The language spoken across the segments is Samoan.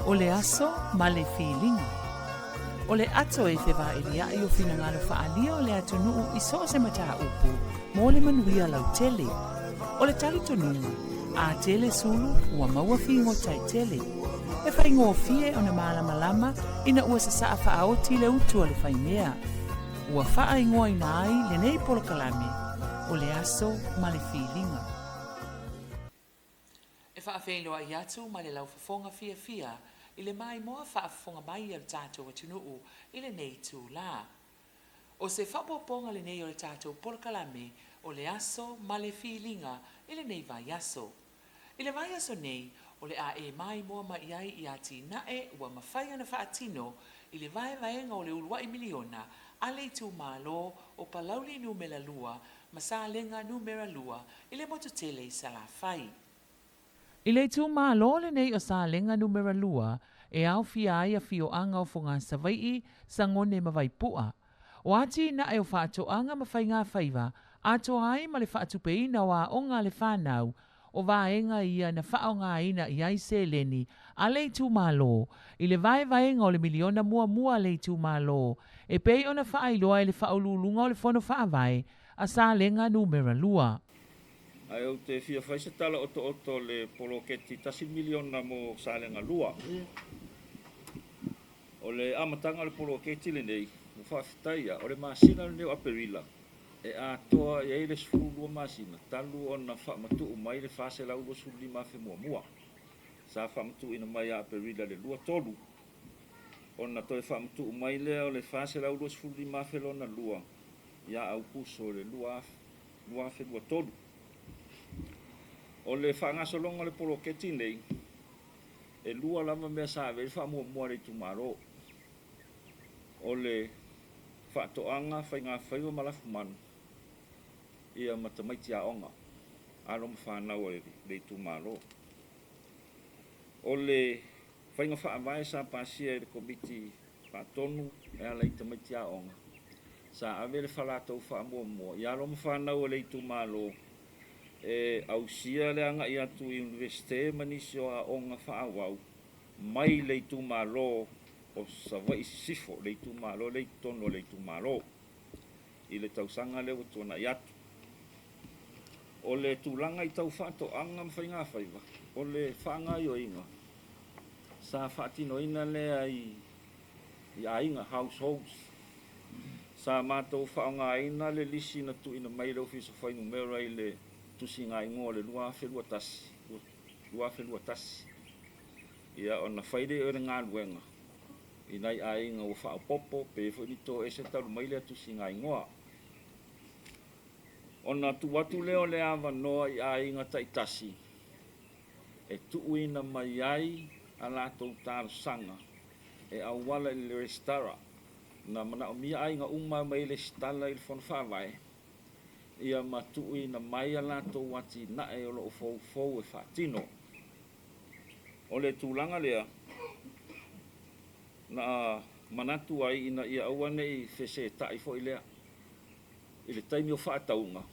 O le aso ma le filiga. O le ato e fevaeliaʻi o finagalo faaalia o le atunuu i so o se mataupu mo le manuia lautele. O le talitonuga, a tele sulu ua maua figota e tele. E faigofie ona malamalama ina ua sasaa faaoti le utu a le faimea. Ua faaigoaina ai lenei polokalame o le aso ma le filiga. E faafeiloai atu ma le laufofoga fiafia i le maimoa faafofoga mai a le tatou atunuu i lenei itulā. ʻO se faaopoopoga lenei o le tatou polokalame o le aso ma le filiga i lenei vaiaso. I le vaiaso nei, o le a e maimoa mai ai i atinae ua mafai ona faatino i le vaevaega o le uluai miliona a le itumalo o Palauli Numera 2 ma Salega Numera 2 i le motu tele i Salafai. I le itumalo lenei o Salega Numera 2 e aofia ai afioaga o Fogaa Savai'i, Sagone ma Vaipu'a. O atinae o faatoaga ma faigafaiva atoa ai ma le faatupeina o aoga a le fanau, o vaega ia na faaaogaina i ai seleni a le itumalo i le vaevaega o le miliona muamua a le itumalo e pei ona faailoa e le Faauluuluga o le Fono Faavae a Salega Numera 2. Ae ou te fia fai se tala otooto o le poloketi tasi miliona mo Salega 2. O le amataga o le poloketi lenei, ua faafetaia, o le masina lenei o Aperila e atoa i ai le 12 masina talu ona faamatuu mai le $425 afe muamua. Sa faamatuuina mai ia Aperila le 23, ona toe faamatuu mai lea o le $425 afe lona lua ia Aukuso i le 2023. O le faagasologa o le poloketi nei, e lua lava mea sa ave i ai le faamuamua a le itumalo, o le faatoaga, faigafaiva ma lafumanu, ia ma tamaiti aoga, alo ma fanau a le itumalo. O le faiga faavae sa pasia e le Komiti Faatonu e ala i tamaiti aoga, sa ave le falatou faamuamua i alo ma fanau a le itumalo e ausia le agai atu i Iunivesite ma nisi o aoga faaauau mai le itumalo o Savaii Sisifo, le itumalo lea i totonu o le itumalo i le tausaga lea ua tuanai atu. O le tulaga i tau faatoaga ma faigafaiva, o le faagaoioiga sa faatinoina lea i aiga, households. Sa matou faaaogaina le lisi na tuuina mai e le Ofisa o Fuainumera i le tusiga igoa o le 2021, 2021, ia ona fai lea o le galuega i nai aiga ua faaopoopo pe i ai foi ni toese talu mai lea tusiga igoa. Ona tuu atu lea o le avanoa i aiga taitasi e tuuina mai ai a latou talosaga e auala i le resitala. Na manaomia aiga uma mai resitala i le Fono Faavae ia ma tuuina mai a latou atinae o lo o foufou e faatino. O le tulaga lea na manatu ai ina ia aua ne i feseta'i foi lea i le taimi o faatauga,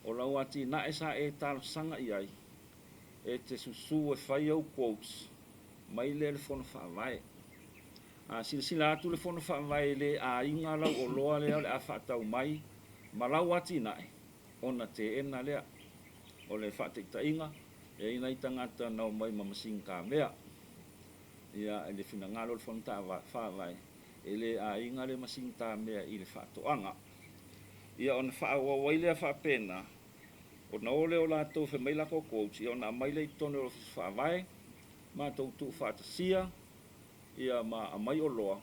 o lau atinae sa e talosaga i ai, e te susu e fai au quotes mai lea i le Fono Faavae. A silasila atu le Fono Faavae e le aiga lau oloa lea o le a faatau mai ma lau atinae, ona teena lea. O le faataitaiga, e i ai nai tagata na omai ma masini kamea. Ia, i le finagalo o le Fono Faavae, e le aiga le masini tamea i le faatoaga. Ia ona faaauau ai lea faapena, ona o lea o latou fai mai latou quotes, ia ona aumai lea i totonu o le Ofisa Faavae, matou tuufaatasia, ia ma aumai oloa,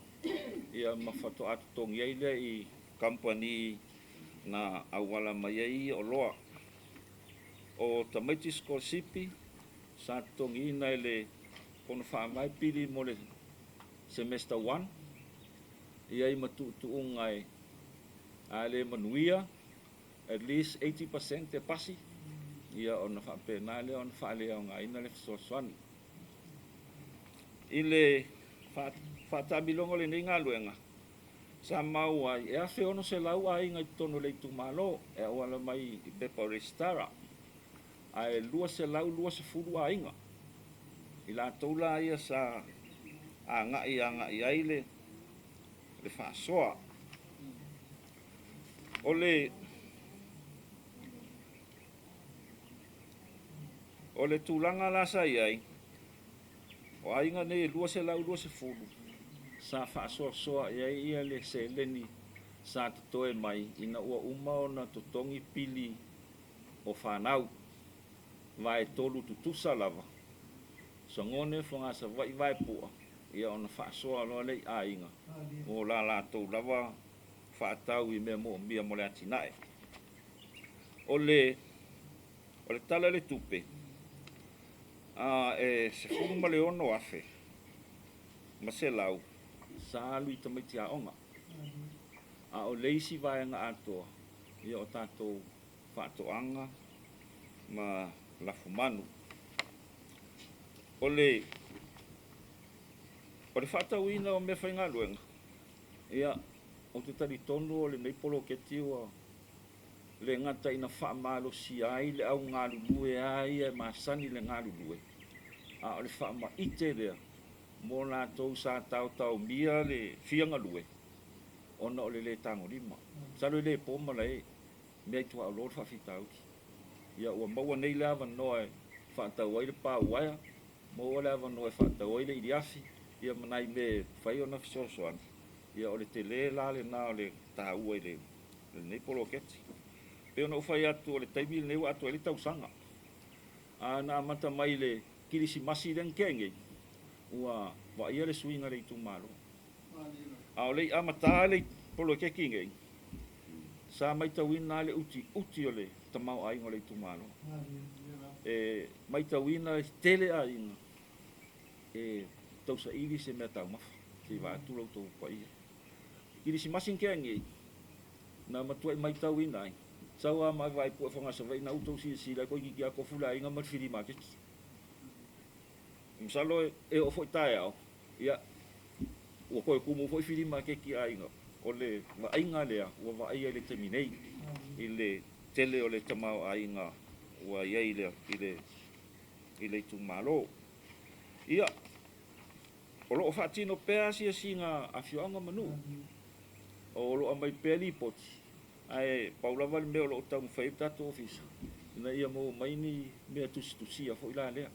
ia ma faatoa totogi ai lea i kamupani na auala mai ai ia oloa. O tamaiti sikolasipi sa totogiina e le Fono Faavae pili mo le Semester 1, e i ai ma tuutuuga e a le manuia, at least 80% e pasi, ia ona faapena lea ona faaleaogaina le fesoasoani. I le faataamiloga o lenei galuega, sa maua ai e 1,600 aiga i totonu o le itumalo e auala mai i pepa o resitala, ae 220 aiga I latou la ia sa agai agai ai le faasoa. O le tulaga la sa i ai, o aiga nei e 220 sa faasoasoa i ai ia le seleni sa totoe mai ina ua uma ona totogi pili o fanau vae 3 tutusa lava, Sagone, Fogasavaii, Vaepua, ia ona faasoa loa lea i aiga mo la latou lava faatau i mea moomia mo le atinae. O le tala i le tupe, e 16,100 sa alu i tamaiti aoga. A o le isi vaega atoa, ia o tatou faatoaga ma lafumanu. O le faatauina o mea faigaluega, ia, ou te talitonu o lenei poloketi ua le gata ina faamalosia ai le au galulue a ia e masani le galulue, a o le faamaite lea mo latou sa taotaomia le fia galue ona o le le tagolima. Masalo e le po malae mea i tuaolo le faafitauli. Ia ua maua nei le avanoa e faatau ai le pauaea, maua le avanoa e faatau ai le iliafi, ia ma nai mea e fai ona fesoasoani. Ia o le tele la lena o le taua i lenei poloketi. Pei ona ou fai atu o le taimi lenei ua atoa ai le tausaga. A na amata mai le kilisimasi lea na tea nei, ua vaaia le suiga i le itumalo. A o le i amata le poloketi nei, sa matauina le utiuti o le tamaoaiga o le itumalo. E matauina tele aiga e tausaili se mea taumafa, se i vaeatu lo outou paia. Kilisimasi na tea nei, na matuai matauina ai, sau lava ma Vaipua e Fogasavaii na outou silasila ai toeitiiti lava tofu le aiga ma le fili maketi. Masalo e oo foi taeao, ia, ua toe tumu foi fili maketi i aiga. O le vaaiga lea ua vaaia i le taimi nei, i le tele o le tamaoaiga ua i ai i le itumalo. Ia, o loo faatino pea asiasiga a afioaga ma nuu, o loo aumai pea lipoti, ae pau lava le mea o loo taumafai ai le tatou ofisa, ina ia maua mai ni mea tusitusia foi la lea.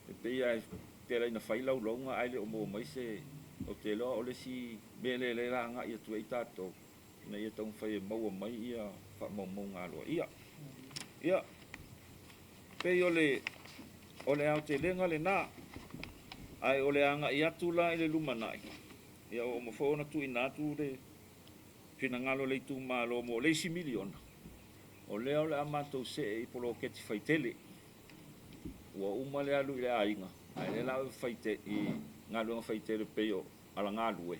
E pei lava e tele ina fai laulauga ae le o maua mai se, ou te iloa o le isi mea lea la agai atu ai tatou, ina ia taumafai e maua mai ia faamaumauga aloaia. Ia, pei o le aotelega lena, ae o le agai atu la i le lumanai, ia ua uma foi ona tuuina atu le finagalo o le itumalo mo le isi miliona, o lea o le a matou see i poloketi faitele. Ua uma le alu i le aiga, ae lea la faite i galuega faitele pei o alagalue,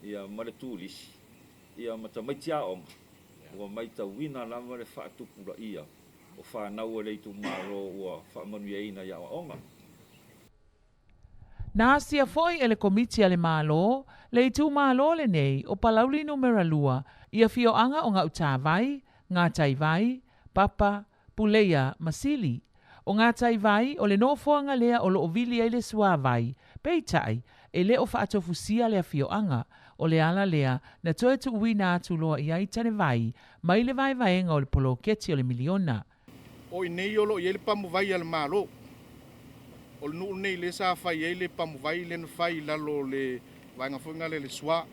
ia ma le turisi, ia ma tamaiti aoga, ua matauina lava le faatupulaia o fanau o le itumalo ua faamanuiaina i aoaoga. Na asia foi e le komiti a le Malo, le itumalo lenei o Palauli numera 2, i afioaga o Gautavai, Gataivai, Papa, Puleia ma Sili. O Gataivai o le nofoaga lea o loo vili ai le suavai, peitai e le o faatofusia le afioaga, o le ala lea na toe tuuina atu loa i ai tanevai mai le vaevaega o le poloketi o le miliona. O i nei o loo i ai le pamuvai a le Malo. O le nuu nei le sa fai ai le pamuvai le na fai i lalo o le vaega foi lea le sua.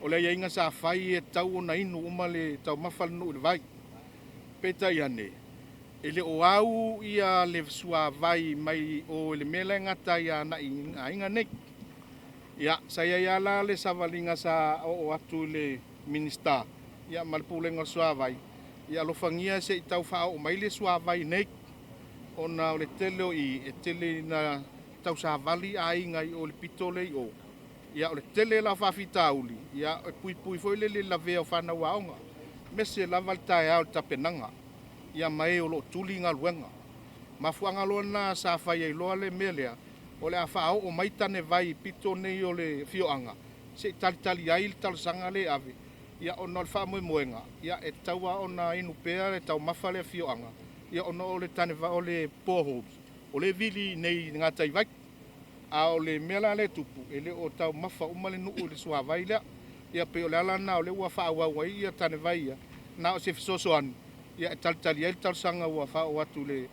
O le aiaiga sa fai e tau ona inu uma le taumafa le nuu i le vai. Peitai ane, e le o au ia le suavai mai o le mea lea e gata ia agai aiga nei. Ia, sa i ai la le savaliga sa oo atu i le Minista, ia ma le Pulega o le Suavai, ia alofagia se i tau faaoo mai le suavai nei, ona o le tele o i, e tele ina tausavali aiga i o le pito le i o. Ia, o le tele la o faafitauli, ia, e puipui foi le lavea o fanau aoga. Mese lava le taeao o le tapenaga, ia ma e o loo tuli galuega. Mafuaaga loa lena sa fai ai loa le mea lea, o le a faaoo mai tanevai i pito nei o le afioaga, se i talitali ai le talosaga le ave, ia ona o le faamoemoega, ia e tatau lava ona inu pea le taumafa le afioaga, ia ona o le taneva o le borehole, O lea e vili nei i gataivai. A o le mea la lea e tupu, e le o taumafa uma le nuu i le suavai lea. Ia pei o le ala lena o lea ua faaauau ai ia tanevai ia, na o se fesoasoani ia e talitali ai le talosaga ua faaoo atu i le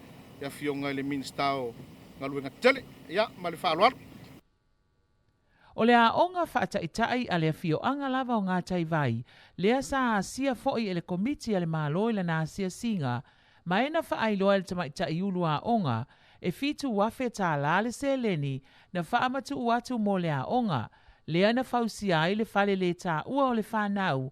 Afioga i le Minisita o Galuega Tetele. Ia, ma le faaaloalo. O le aoga faataitai a le afioaga lava o Gataivai, lea sa asia foi e le Komiti a le Malo i lana asiasiga, ma e na faailoa e le tamaitai ulu aoga, e $7,000 tālā le seleni na faamatuu atu mo le aoga, lea na fausia ai le fale lē taua o le fanau,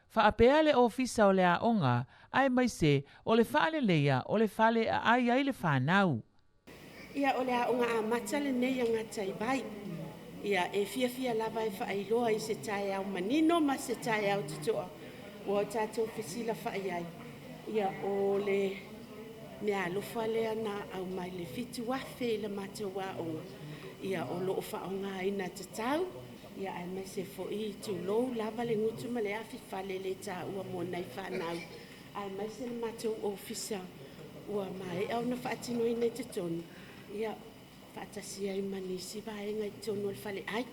faapea le ofisa o le aoga, aemaise o le faaleleia o le fale e aai ai le fanau. Ia, o le aoga amata lenei a Gataivai. Ia, e fiafia lava e faailoa i se taeao manino ma se taeao totoa ua o tatou fesilafai ai. Ia, o le meaalofa lea na aumai le $7,000 i le matou aoga, ia, o lo o faaaogaina tatau, ia, aemaise foi tulou lava le gutu ma le afi fale le taua mo nai fanau, aemaise le matou ofisa ua maea ona faatinoina i totonu, ia, faatasi ai ma nisi vaega i totonu o le faleai.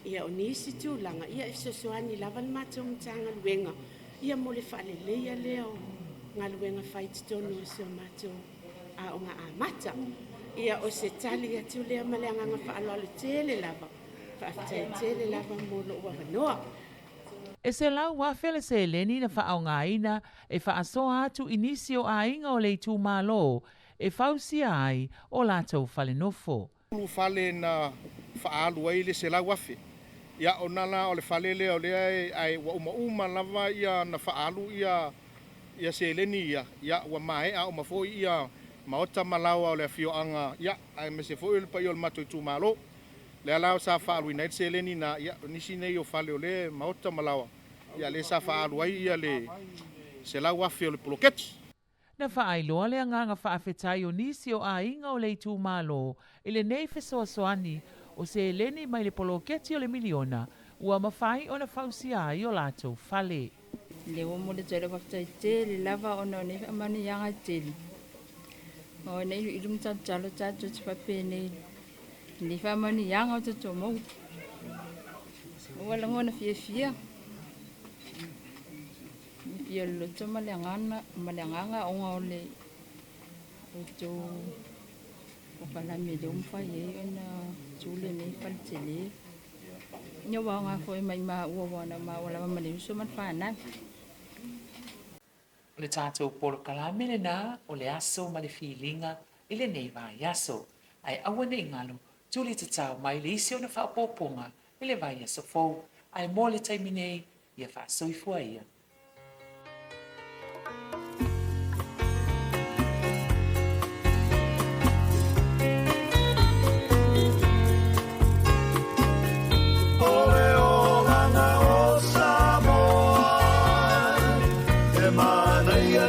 Ia, o nisi tulaga, ia, e fesoasoani lava le matou Matagaluega, ia, mo le faaleleia lea o galuega fai i totonu o si o matou aoga amata. Ia, o se tali atu lea ma le agaga faaaloalo tele lava. Faafetai tele lava mo lou avanoa. E $100,000 le seleni na faaaogaina e faasoa atu i nisi o aiga o le itumalo e fausia ai o latou falenofo. Ulu fale na faaalu ai le $100,000. Ia, ona la o le fale lea o lea e, ae ua umauma lava ia na faaalu ia ia seleni ia, ia ua maea uma foi ia maota ma laoa o le afioaga, ia, aemaise foi o le paia o le matou itumalo. Lea la sa faaaluina ai le seleni na, ia, o nisi nei o fale o lea e maota ma laoa, ia lea sa faaalu ai ia le $100,000 o le poloketi. Na faailoa le agaga faafetai o nisi o aiga o le itumalo i lenei fesoasoani o seleni mai le poloketi o le miliona ua mafai ona fausia ai o latou fale. Lea ua momoli atu ai lau faafetai tele lava ona o nei faamanuiaga tele. O nei iluilu ma talotalo tatou te faapenei i nei faamanuiaga o tatou maua. Ua lagona fiafia, fiafia o le loto ma le agaga, ma le agaga ona o le outou polokalame lea ua mafai ai ona tu lenei fale tele. Ia ua aoga foi mai maua ua na maua lava ma le uso ma le fanau. O le tatou polokalame lena o le aso ma le filiga i lenei vaiaso. Ae aua ne i galo, tuli tatao mai le isi ona faaopoopoga i le vaiaso fou. Ae mo le taimi nei, ia faasoifua ia. O le olaga o Samoa, e manaia.